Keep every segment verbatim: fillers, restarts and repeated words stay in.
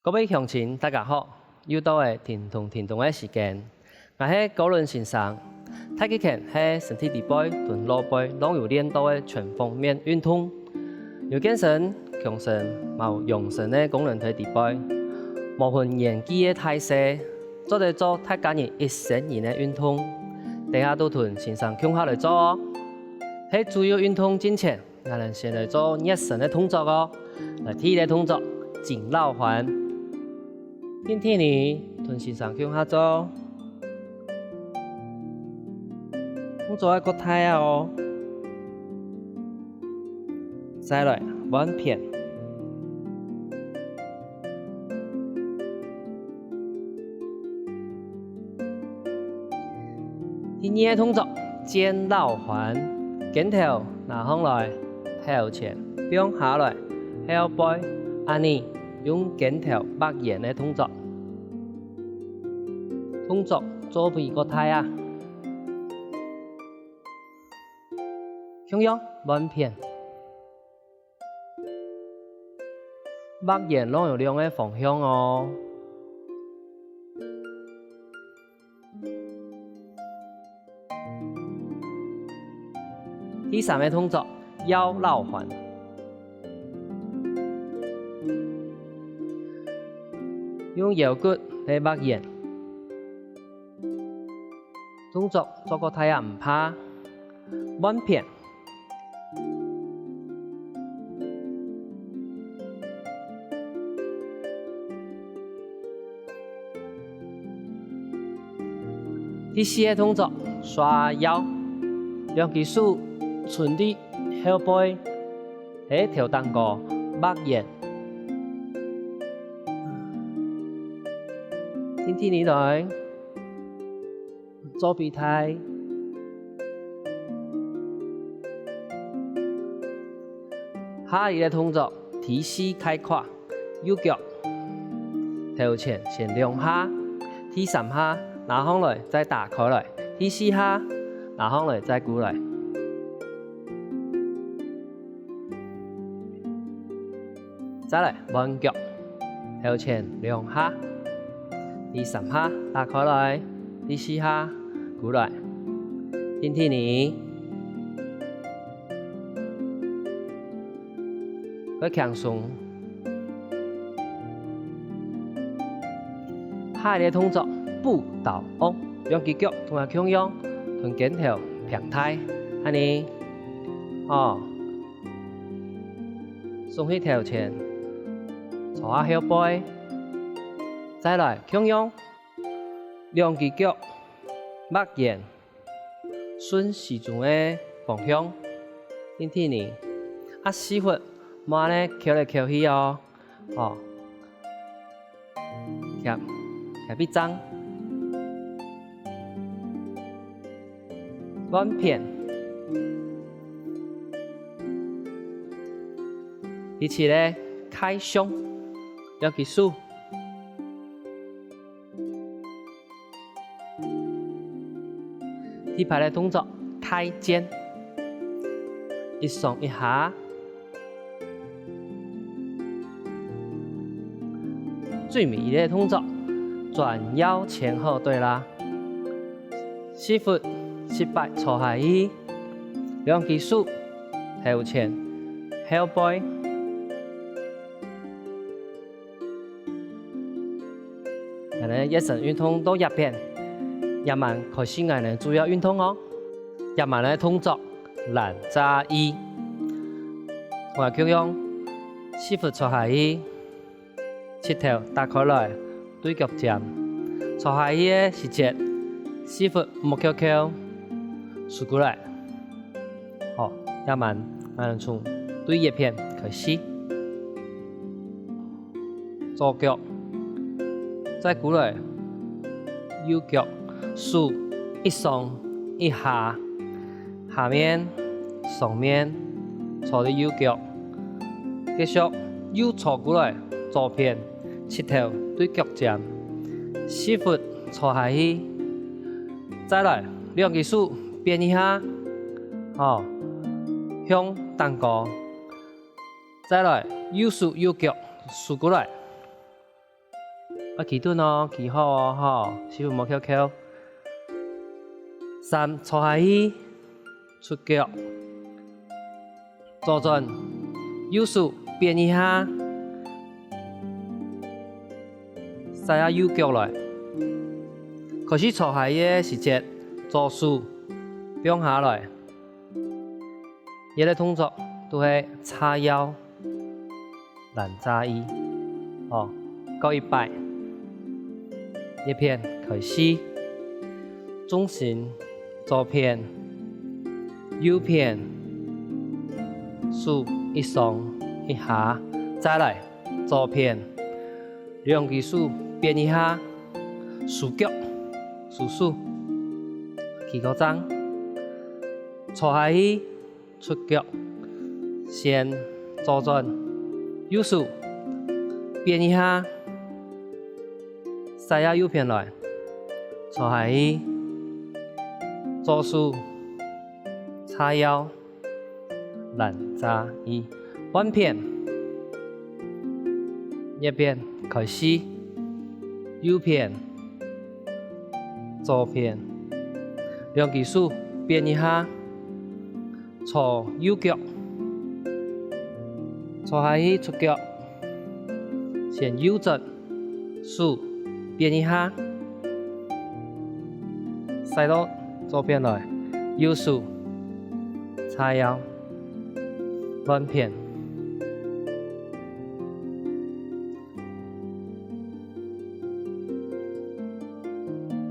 各位鄉親，大家好！又到了停動停動个時間，𠊎係高倫先生。太極拳係身體裡背同腦背攏有練到个全方面運動，有健身、強身、嘛有養生个功能在裡背。無分年紀个大細，做得做大家人一生人个運動。等下都同先生共下來做哦！係主要運動進前， 𠊎等先來做熱身个動作哦。來，第一个動作，伸老環。定定仔，同先生共下做。動作愛較大啊哦！再來，換片。 第二个動作，健老環，肩頭拿䟘來，頭前放下來，後背恁仔用肩頭畫圓个動作。動作做分佢較大啊！共樣換片。 畫圓攏有兩个方向哦。第三个動作，搖老環。用腰骨來畫圓。 動作做較大也毋怕，換片。第四个動作，蛇腰，兩隻手伸到後背， 係頭頂高畫圓。定定仔來，做比賽。下一个動作，第四个跍胯。 右腳，頭前先兩下，第三下拿䟘來再打開來，第四下拿䟘來再跍來。再來換腳，頭前兩下，第三下打開來，第四下跍來，定定仔。 較輕鬆。下一个動作，補刀翁，兩隻腳同𠊎共樣，同肩頭平大，恁仔。哦，鬆氣頭前，坐下後背，再來共樣，兩隻腳，擘圓， 順時鐘个方向，定定仔，啊屎朏莫恁仔翹來翹去哦，吼，夾，夾一正，換片。第七个，𢲸胸，兩隻手。 第八个動作，𢲸肩，一上一下。最尾一个動作，轉腰前後對啦。屎朏七擺坐下去，兩隻手，頭前，後背。 𠊎等熱身運動到這片，這滿開始𠊎等主要運動哦。這滿个動作，攔詐意。同𠊎共樣，屎朏坐下去，膝頭打開來，對腳尖。坐下去个時節，屎朏莫翹翹，收過來。 好，這滿，𠊎等從對這片開始。左腳，再過來，右腳，手一上一下，下面、上面，坐到右腳。繼續右坐過來，左片，膝頭對腳尖，屎朏坐下去。再來，兩隻手變一下， 好，向頂高。再來，右手右腳收過來。愛企等哦，企好哦，吼，屎朏莫翹翹。三，坐下去，出腳。 左轉，右手變一下，徙下右腳來。開始坐下个時節，左手放下來。這個動作就係叉腰、 攬扎衣。哦，過一擺。這片開始，重心左片、右片，手一上一下，再來左片，兩隻手變一下，收腳，收手，企較正，坐下去， 出腳，先左轉，右手，變一下，徙下右片來，坐下去，左手，叉腰，攬扎衣，換片，這片開始，右片，左片，兩隻手變一下， 坐右腳，坐下去出腳，先右轉，手變一下，徙到左片來，右手，叉腰，換片。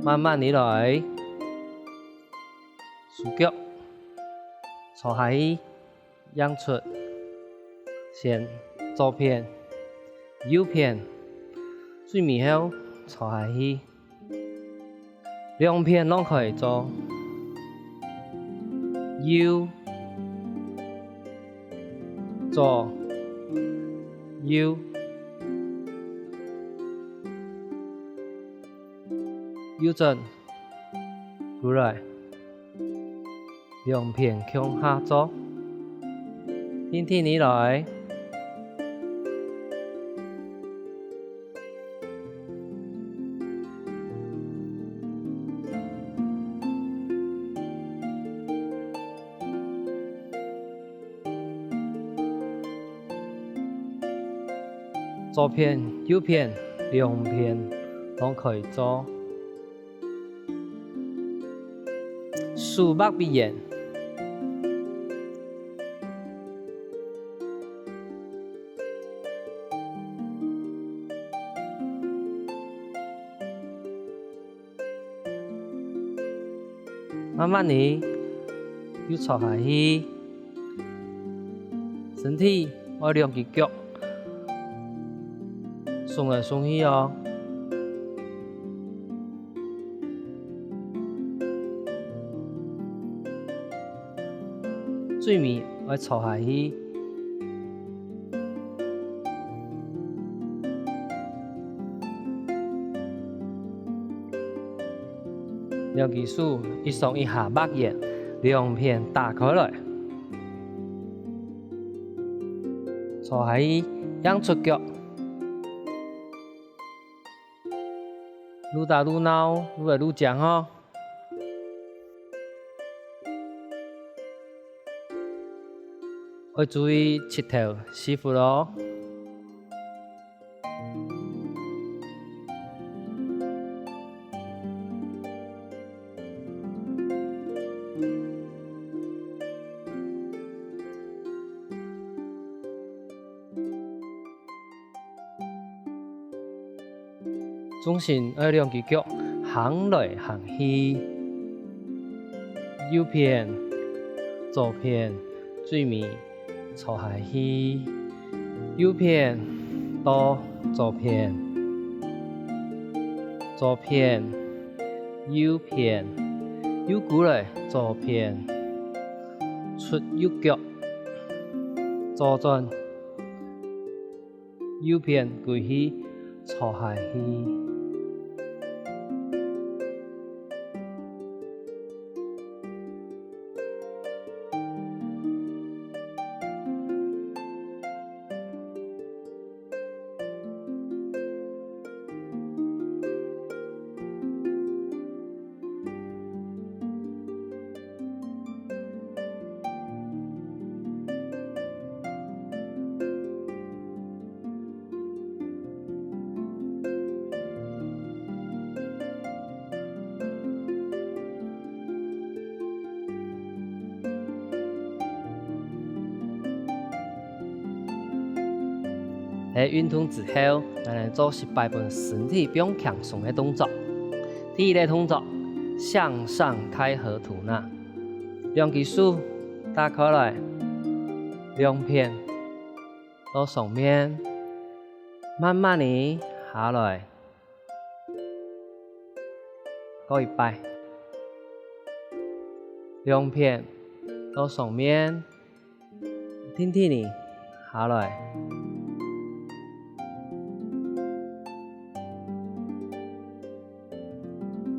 慢慢仔來，收腳，坐下去， 向出，先左片、右片，最尾後坐下去。兩片攏可以做，右、左、右、右轉，過來。 兩片共下做，定定仔來。左片、右片，兩片攏可以做。 手擘鼻仔。慢慢仔，又坐下去。 身體愛兩隻腳，聳來聳去哦。最尾愛坐下去。 兩隻手一上一下擘圓，兩片打開來。坐下去，向出腳。愈打愈鬧，愈來愈靚吼。愛注意膝頭、屎朏哦。 重心愛兩隻腳行來行去，右片、左片，最尾坐下去，右片到左片，左片、右片，又過來左片，出右腳，左轉。 右片歸去坐下去。在運動之後，𠊎等做十擺分身體放輕鬆个動作。第一個動作，向上開合吐納。兩支手打開來，兩片到上面，慢慢仔下來。 過一擺。兩片到上面，定定仔下來。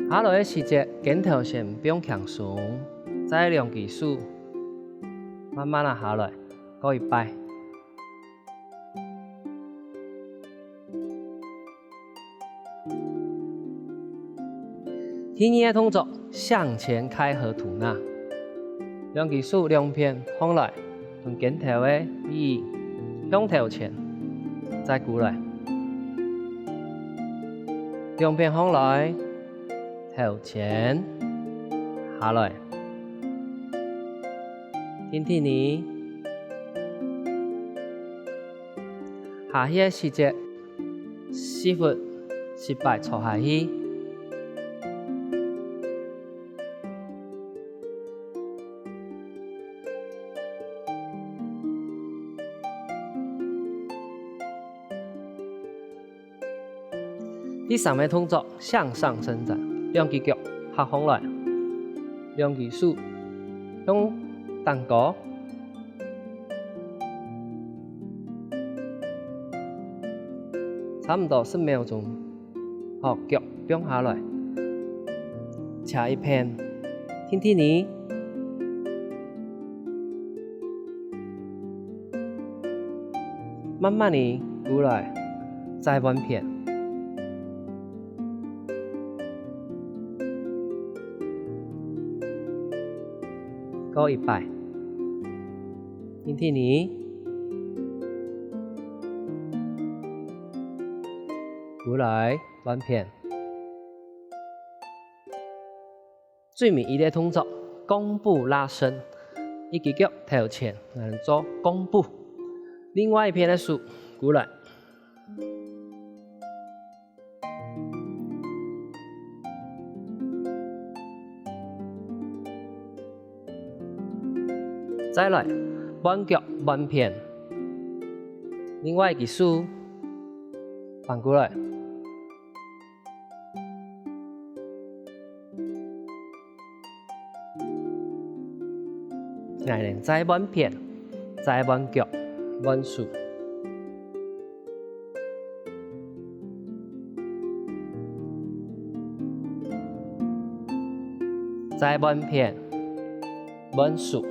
下來个時節，肩頭先放輕鬆，再兩支手慢慢仔下來，過一擺。 第二個動作，向前開合吐納。兩支手兩片䟘來，同肩頭个位向頭前，再跍來。兩片䟘來，頭前，下來。定定仔。 下去个時節，屎朏十擺坐下去。第三個動作，向上伸展，兩支腳合䟘來，兩支手向頂高，差毋多十秒鐘，好，腳放下來，斜一片，定定仔。 慢慢仔跍來，再換片。過一擺，定定仔。跍來，換片。 最尾一個動作，弓步拉伸，一支腳頭前，𠊎等做弓步。另外一片个手跍來。再來，換腳換片。另外一支手，反過來。 𠊎等再換片，再換腳，換手。再換片，換手。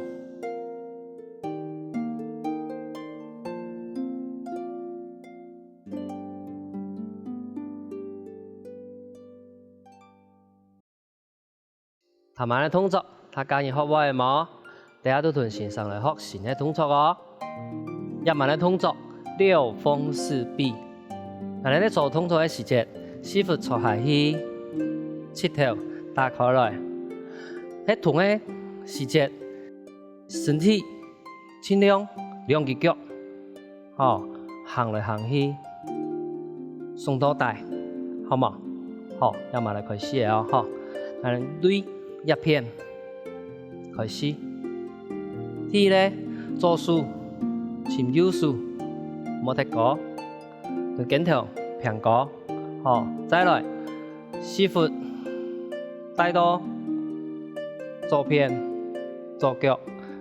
頭先个動作，大家有學會無？等下就同先生來學新个動作哦。這下个動作，六風四臂。𠊎等在做動作个時節，屎朏坐下去，膝頭打開來。在動个時節， 身體盡量兩支腳，吼，行來行去，鬆到底，好無？好，這下來開始了哦，吼。𠊎等對這片開始。第一個，左手尋右手，莫忒高。 同肩頭平高。好，再來，屎朏帶到左片，左腳，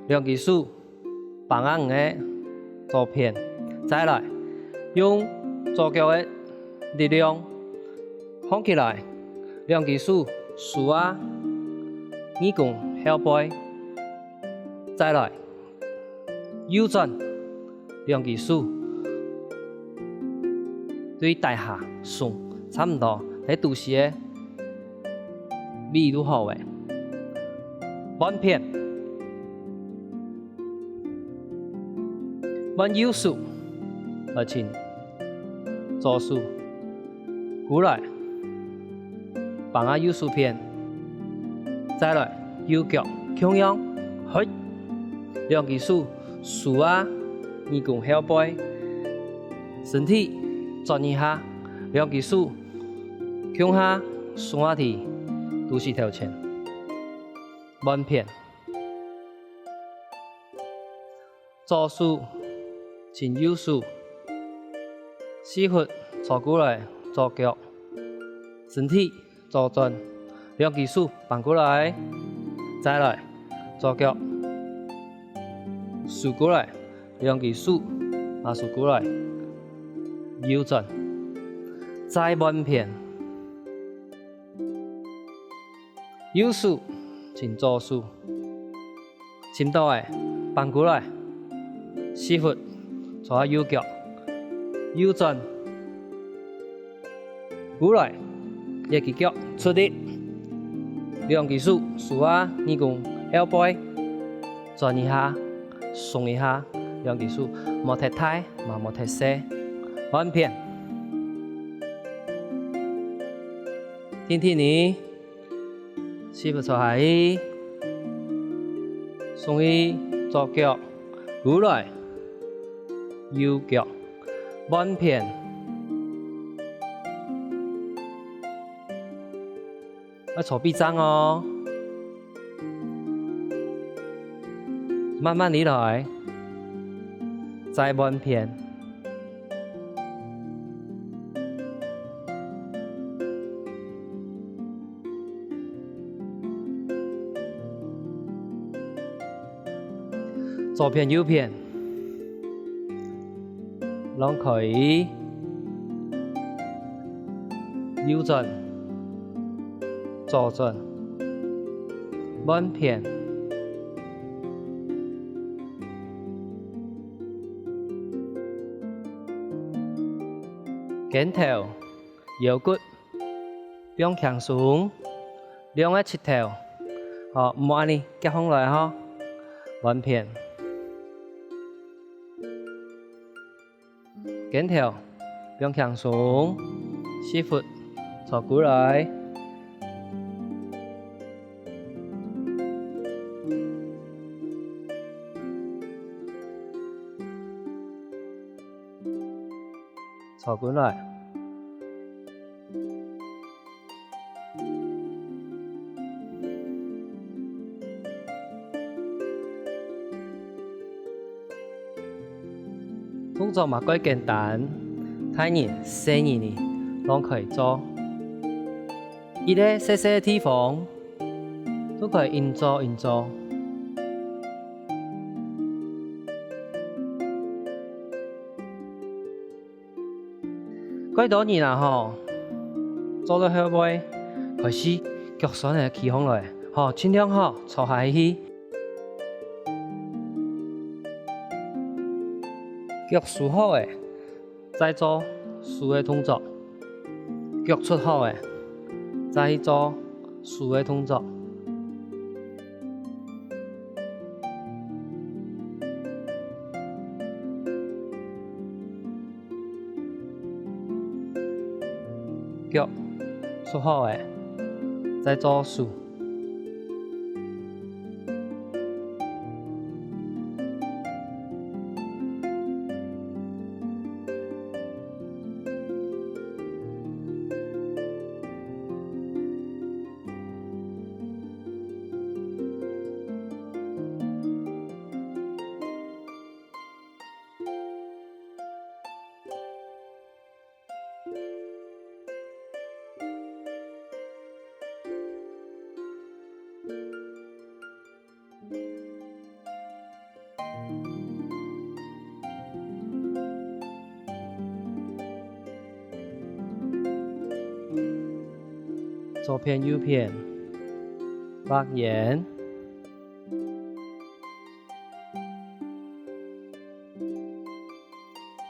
兩支手，挷啊你个左片。再來，用左腳个力量，䟘起來，兩支手，收啊，耳公後背。再來， 右轉，兩支手對底下鬆，差毋多在肚臍个位就好了。換片，換右手來尋左手。 跍來，挷啊右手片。再來，右腳共樣，嘿，兩支手，收啊，耳公後背。身體轉一下，兩支手共下雙下在肚臍頭前，換片。左手尋右手，屎朏坐過來，左腳，身體 左轉，兩支手扳過來，再來，左腳，收過來，兩支手也收過來，右轉，再換片，右手尋左手， 尋著个，扳過來，屎朏，坐下右腳，右轉，過來，這支腳出力，兩支手收下耳公後背，轉一下，鬆一下，兩支手，莫忒大，嘛莫忒細，換片。定定仔， 屎朏坐下去，鬆去左腳，過來，右腳，換片。愛坐筆正哦。慢慢仔來，再換片。 左片右片，讓開，右轉，左轉，換片。肩頭、腰骨 放輕鬆，兩个膝頭，好，毋好恁仔夾䟘來吼，換片。肩頭放輕鬆，屎朏坐過來。 坐過來。動作嘛蓋簡單，大人、細人仔攏可以做。一個細細个地方，都可以緊做緊做。 蓋多人啊吼，做到後尾，開始腳痠仔企䟘來，吼，盡量吼，坐下去。腳收好咧，再做收个動作。腳出好咧，再去做收个動作。 腳出好咧，再做收。 左片右片，畫圓。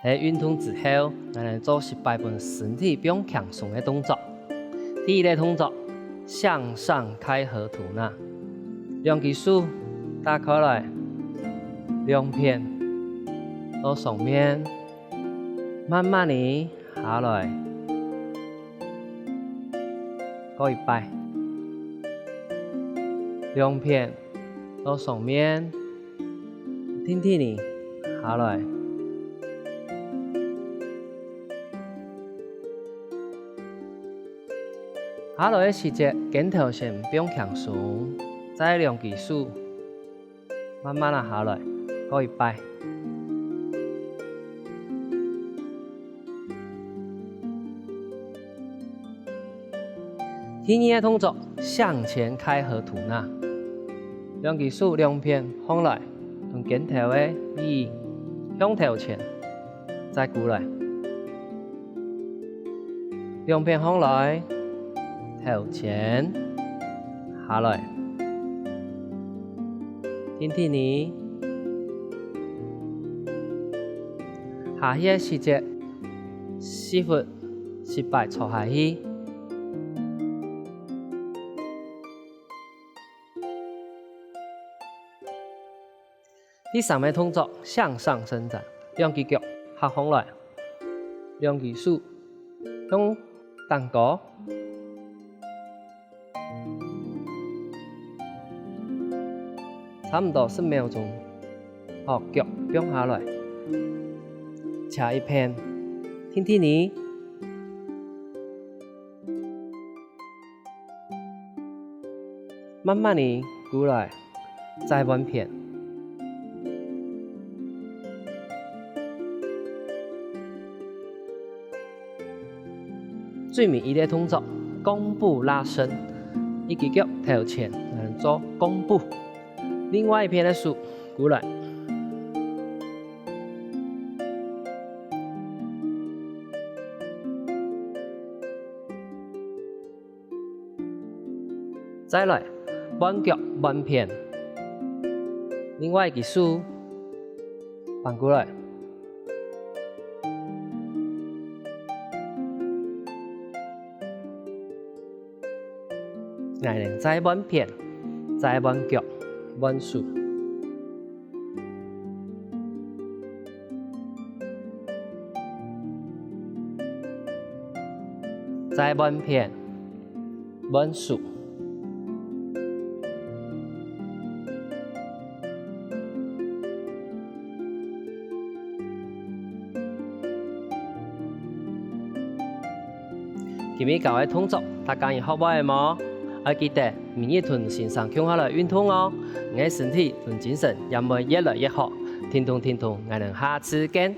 係運動之後，𠊎等做十擺分身體放輕鬆个動作。第一個動作，向上開合吐納。兩支手打開來，兩片到上面，慢慢仔下來。過一擺，兩片到上面， 定定仔下來。下來个時節，肩頭先放輕鬆，再兩支手慢慢仔下來，過一擺。第二个動作，向前開合吐納。兩支手兩片䟘來，同肩頭个位向頭前，再跍來。兩片䟘來，頭前，下來。定定仔。下去个時節，屎朏 十擺坐下去。第三个動作，向上伸展，兩支腳合䟘來，兩支手向頂高。 差毋多十秒鐘，好，腳放下來，斜一片，定定仔，慢慢仔跍來，再換片。 最尾一个動作，弓步拉伸，一支腳頭前，做弓步。另外一片个手，跍來。再來，換腳換片，另外一支手，反過來。 𠊎等再換片，再換腳，換手。再換片，換手。 今晡日教个動作，大家有學會無？愛記得每日同先生共下來運動哦，你个身體同精神也會越來越好。停動停動，𠊎等下次見。